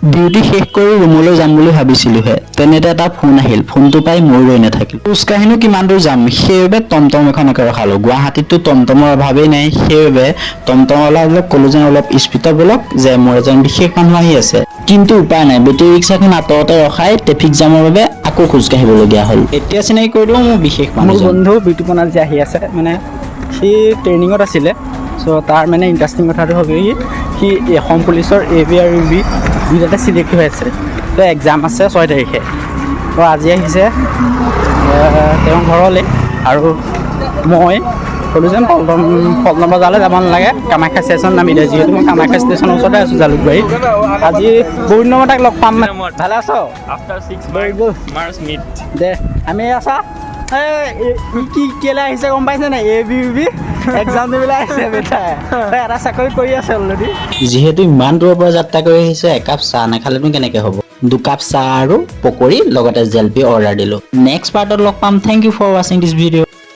Duty শেষ কৰি ৰুমলৈ যাম বুলি ভাবিছিলোহে, তেনেতে এটা ফোন আহিল। ফোনটো পাই মই ৰৈ নাথাকিলো। খোজকাঢ়িনো কিমান দূৰ যাম, সেইবাবে টমটম এখনকে ৰখালো। গুৱাহাটীততো টমটমৰ অভাৱেই নাই। সেইবাবে টমটমৱালাক ক'লো যে অলপ স্পীডত বলক, যে মোৰ এজন বিশেষ মানুহ আহি আছে। কিন্তু উপায় নাই, বেটেৰী ৰিক্সাখন আঁতৰতে ৰখাই ট্ৰেফিক জামৰ বাবে আকৌ খোজকাঢ়িবলগীয়া হ'ল। এতিয়া চিনাকি কৰি দিওঁ মোৰ বিশেষ মোৰ মানুহজন। বন্ধু বিতুপন আজি আহি আছে। মানে সি ট্ৰেইনিঙত আছিলে। চ' তাৰ মানে ইণ্টাৰেষ্টিং কথাটো হ'ল কি, সি অসম পুলিচৰ এ বি আৰু ইউ বি দুইটাতে চিলেক্ট হৈ আছে। তো এক্সাম আছে 6 তাৰিখে। তো আজি আহিছে তেওঁৰ ঘৰলৈ আৰু মই ক'লোঁ যেন পল্টন পল্টন বজাৰলৈ যাব নালাগে, কামাখ্যা ষ্টেচন নামি দিয়ে, যিহেতু মই কামাখ্যা ষ্টেচনৰ ওচৰতে আছোঁ, জালুকবাৰী। আজি বহুত দিনৰ মূৰত তাক লগ পাম। ভালে আছ? After 6 Very good. March meet. দে আমি আছা। এই ই কি কেলৈ আহিছে গম পাইছে নাই? এ বি বি এক্সাম দিবলৈ আহিছে। বেটাই তই এটা চাকৰি কৰি আছে অলৰেডি। যিহেতু ইমান দূৰৰ পৰা যাত্ৰা কৰি আহিছে, একাপ চাহ নাখালেনো কেনেকৈ হ'ব? দুকাপ চাহ আৰু পকৰি, লগতে জেলপি অৰ্ডাৰ দিলোঁ। নেক্সট পাৰ্টত লগ পাম। Thank you for watching this video.